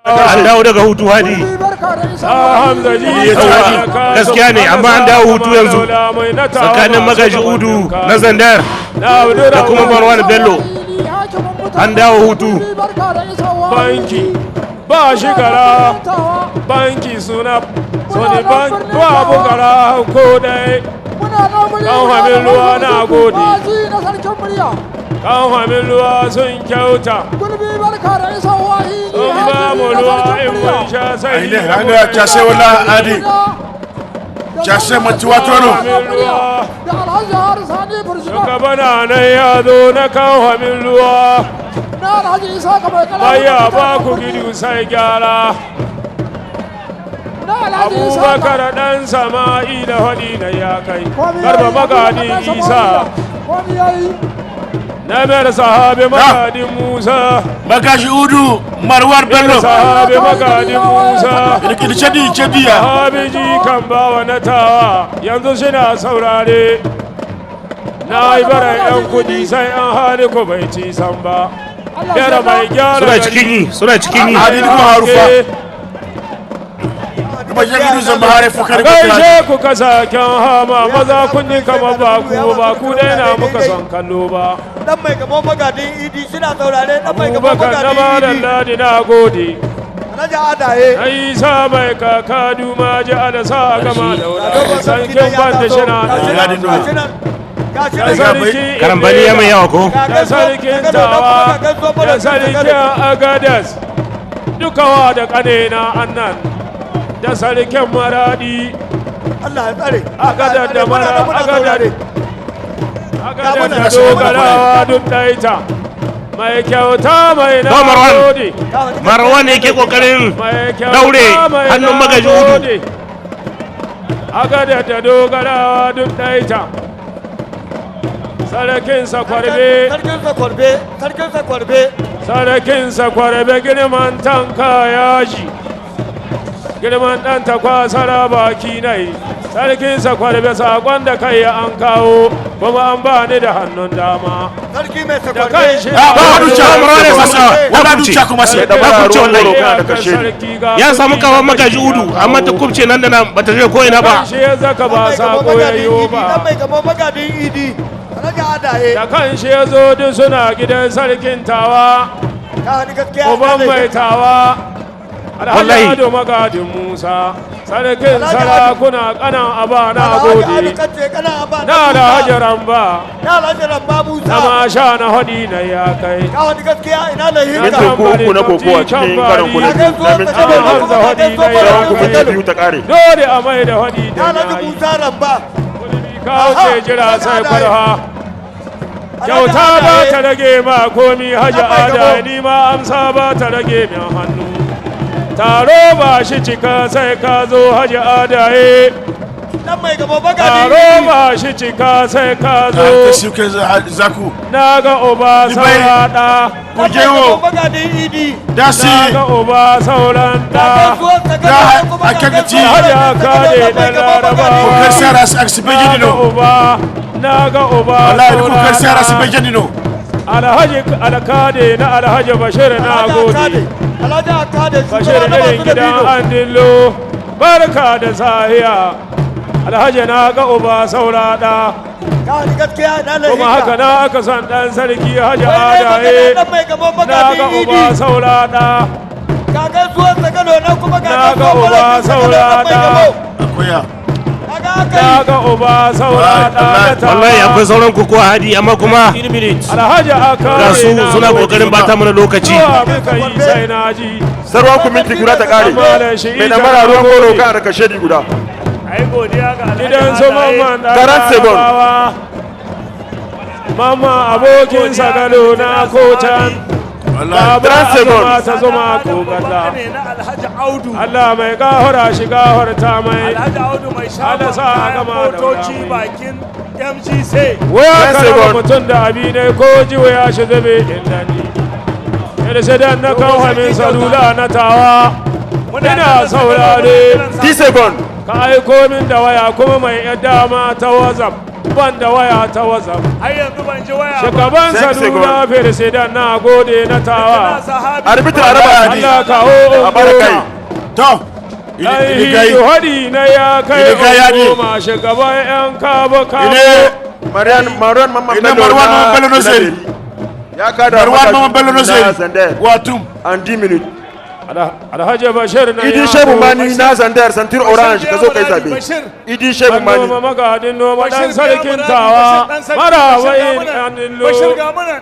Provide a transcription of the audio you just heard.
An dawo daga hutu, Hadi. Hamza ji. Yawa, gaskiya ne, amma an dawo hutu yanzu tsakanin Magaji Udu na Zandar da kuma Marwan Bello. An dawo hutu. Banki ba shi gara, banki suna soni bank babu gara ko dai. Kan hamin ruwa, na gode. Kan hamin ruwa sun kyauta, sun ba mu ruwa in mun sha sai. Aine hanga chase wala adi chase matiwatono. Hamin ruwa, shugabana nan ya zo na kan hamin ruwa. Baya ba ku gidu sai gyara. Abubakar dan Sama'ila, hadi na ya kai. Garba Magadi Isa na mayar sahabi Magadin Musa. Magaji Udu, Marwar Bello. Sahabi Magadin Musa. Irkidi chedi chedi ya. Sahabi ji kan bawa na Tawa yanzu suna saurare. Na yi baran yan kudi sai an hali ko bai ci san ba. Yara mai gyara Suna gari. cikin yi, suna cikin yi. Hadi kuma harufa kuma jagidu zamba hare fokari ko. Gaishe ku kasaken hama maza, kun yi kamar ba ku ba, ku dai na muka son kallo ba. Dan mai gamo Magadin Idi suna saurare, dan mai gamo Abubakar na Magadin Malam Idi. Ladi, na gode. Alhaji Adaye. Na Isa mai kaka duma ji alasa a gama daura sarkin banda shi na Magadin Nuhu. Gashi nan, gashi da nan. sarki. Karambani ya mai yawa ko. Da sarkin Tawa da sarkin Agadas dukawa da kanena annan da sarkin Maradi. Allah ya tsare. Agadar da mara Agadar, Agadar da Dogarawa duk ɗaita mai kyauta mai na Ba Marwan. gode. Marwan ne yake kokarin Mai kyauta daure mai hannun na Magaji Udu. gode. Agadar da Dogarawa duk ɗaita. Sarkin Sakwarbe. Sarkin Sakwarbe, sarkin Sakwarbe. Sarkin Sakwarbe, girman tanka yaji, girman ɗan takwasara baki nai. Sarkin Sakwarbe, sakon da kai an kawo kuma an ba ni da hannun dama Sarki mai da Sakwarbe. kan shi. Ba hadu cha Marwan ya samu wala du cha kuma sai. Ya kubce wallahi. Kana da kashe. Ya samu kawan Magaji Udu, amma ta kubce nan da nan, bata je ko ina ba. Kan shi ya zaka ba sako ya yiwu Dan ba. mai gamo Magadin Idi, Alhaji Adaye. Da kan shi ya zo duk suna gidan sarkin Tawa. Ka haɗu gaskiya. Uban mai Tawa, Alhaji Wallahi. Ado Magadin Musa, sarkin Alhaji Ado. sarakuna, kanan aba, na gode. Na Alhaji Ramba. Na Alhaji Ramba Musa. Na masha na hadi na ya kai. Ka haɗu gaskiya, ina lahinka. Minti 3 na kokowa cikin karon ku na biyu na minti 2. Sauran ku minti 2 ta kare. Dole a mai da hadi Na da Alhaji yayi. Musa Ramba. Kawo ce jira sai kwarha. Kyauta ba ta rage ma komi, Hajji Ada, ni ma amsa ba ta rage min hannu. Taro ba shi cika sai ka zo, Hajji Adaye. Dan mai gamo Magadin Taro Idi. ba shi cika sai ka zo. Ta suke zaku. Na ga uba saura ɗa. Kujewo. Magadin Idi. Dasi. Na ga uba sauran ɗa. Da akagati. Hajji Akade da Larabawa. Kokar sara aksibe Na ga jidino. uba, na ga uba Wallahi kokar sara saura asibe ɗa. jidino. Alhaji Alkade na Alhaji Bashir, na gode. Alhaji Akade, Bashir shugaba na irin masu gidan dabino. Andillo, barka da sahiya. Alhaji, na ga uba saura ɗa. Ka haɗu gaskiya, ina lahinka. Kuma haka na aka son ɗan sarki, Hajji Wai dai magana Adaye. dan mai gamo Na ga Magadin uba Idi. saura ɗa. Ga gaisuwar Sakalo nan kuma ga Na ga gaisuwar uba Malakin Sakalo saura dan mai ɗa. gamo. Akoya. Kaga aka Na yi. ga uba saura ɗa na Tawa. Wallahi akwai sauran kokowa, Hadi, amma kuma Alhaji Akade ga su na suna gode. kokarin bata mana lokaci. Zuwa muka yi sai na ji. Sarwan ku minti 1 ta kare. Mai damara ruwan goro, kana da kashe guda. Gidan su Mamman ɗan Taran second. Larabawa. Mamman abokin Sagalo na kocan. Wallahi. Baba Taran second. Azuma ta zuma ko galla. Allah mai gahara shi gaharta mai. Alhaji Audu mai Allah shagon sa a kayan gama da motoci wuri. bakin MGC. Waya Ten karama second. mutum da abi ne ko jiwa ya shi zube inda ni. Yadda sai dan na kan hamin salula na Tawa. Ina saurare. 10 second. Ka aiko min da waya kuma mai yadda ma ta WhatsApp. Ban da waya ta WhatsApp. Har yanzu ban ji waya ba. Shugaban Cinq salula firsidan, na gode na Tawa. Ina sahabi. Arbitre, a raba. Allah kawo A bada kai. goma. To, Ai ini kai hadi na ya kai Ini kai hadi. 10, shugaban yan kaba kabo. Ine Marian Marwan Mamman Ine Bello Marwan na Mamman Bello no seri. Tilaberi. Ya kada Marwan Magaji Mamman Bello no na seri. Zandar Watum. en 10 minutes. Alhaji Bashir na Idi ya Shehu so. Mani na Zandar, ceinture orange, ka zo kai zabe. Bashir. Idi Shehu An noma Mani. magadin noma Bashir dan sarkin ga Tawa. muna, Bashir dan sarki, Marawa Bashir ga muna. in Bashir ga muna.